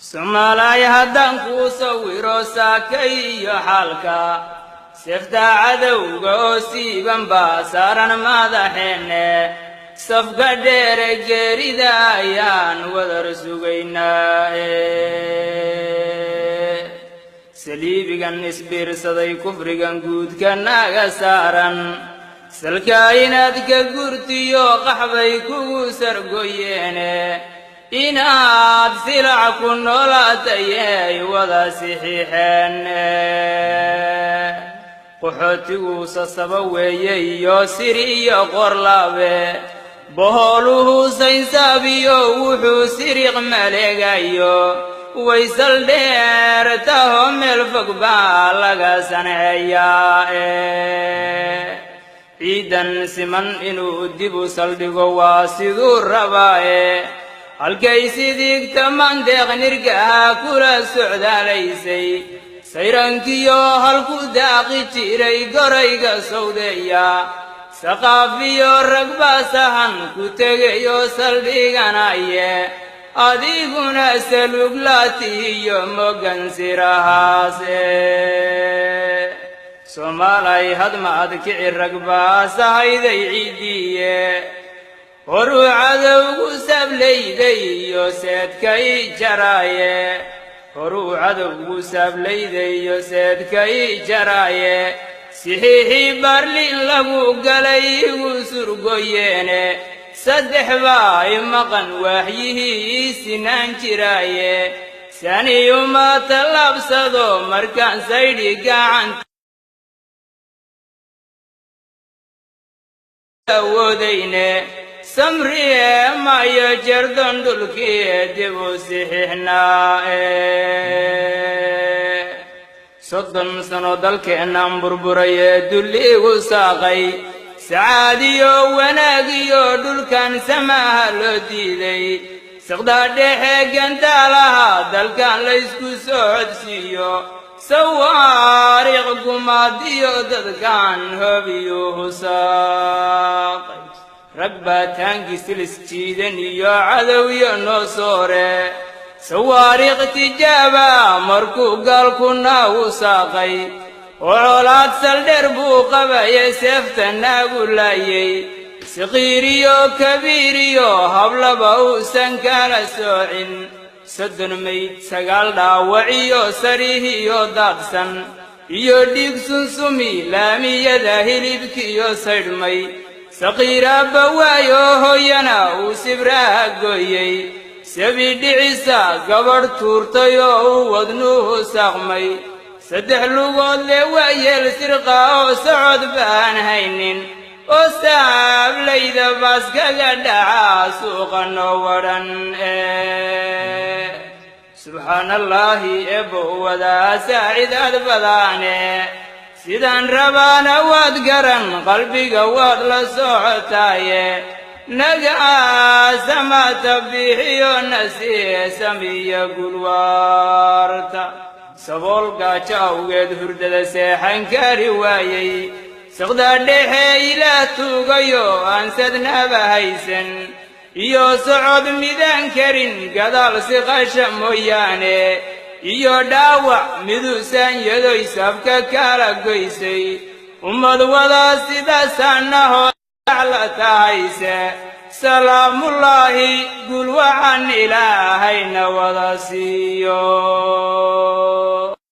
Soomaalaay, haddaan kuu sawiro saakay iyo xaalka, seeftaa cadowga oo siiban baa saaran madaxeenne. Safka dheere geerida ayaan wadar sugaynaa. Saliibigan isbiirsaday, kufrigan guudka naga saaran, salkaa inaad ka gurtiyo qaxbay kugu sargoyeene, inaad silac ku noolaatayay wada sixiixeen. Qaxootigu sasaba weeye iyo siri iyo qorlaabe, bohooluhu saynsaabiyo wuxuu siriq maleegayo, waysal dheer taho meel fog baa laga sanceeyaa. Ciidan siman inuu dib u saldhigo waa siduu rabaaye, halkay sidigta mandeeq nirgaha kula socdaalaysay, sayrankiyo halku daaqi jiray gorayga sawdeeya, saqaafiyo ragbaa sahan ku tegayo saldhiganaye, adiguna saluglaatihiyo mogan sirahaase. Soomaalay, hadma adkici, ragbaa sahayday ciiddiiye, horuu cadowgu sablayday iyo seedkay jaraaye, horuu cadowgu saablayday iyo seedkay jaraaye, sixiixii Baarliin lagu galay igu surgoyeene, saddex baa i maqan waaxyihii ii sinaan jiraaye, saniyuma tallaabsado markaan saydhi gacanta awoodayne, samriye mayo jerdon dhulkii dib u sixixnaa. 30 sano dalkeennan burburay ee dulliigu saaqay, sacaadiyo wanaagiyo dhulkan samaaha loo diiday, siqdaa dhexe gantaalaha dalkan laysku soo codsiiyo, sawaariiq gumaadiyo dadkan hobiyuhu saaqay, rag baa taangi silis jiidan iyo cadowyo noo soore, sawaariikh tijaaba markuu gaalku naagu saaqay, oo colaad saldheer buu qabaye seefta naagu laayey, saqiiriyo kabiiriyo hablaba uusan kala soocin, 30 mayd, 9 dhaawaciyo sarihiyo daadsan iyo dhiig sunsumi laamiyada hilibkiyo saydhmay, saqiiraabba waayo hooyana uu sibraha gooyey, sabi dhicisa gabadh tuurtay oo uu wadnuhu saaqmay, saddex lugood le waayeel sirqa oo socod baan haynin, oo saablayda baaskaga dhacaa suuqa noo wadhan. Subxaanallaahi, eebbo wadaa saacidaad badaane, sidaan rabaana waad garan, qalbiga waad la socotaaye, naga samaata bixiyo nasiye samiya gulwaarta. Sabool gaajo awgeed hurdada seexan kari waayey, siqda dhexe ilaah tuugayo aan sadnaba haysan, iyo socod midaan karin gadaal siqasha mooyaane, iyo dhaawac miduusan yadoy safka kala goysay, ummad wadaa sidaasaanahoo la tahayse. Salaamullaahi, guul wacan ilaahayna wada siiyo.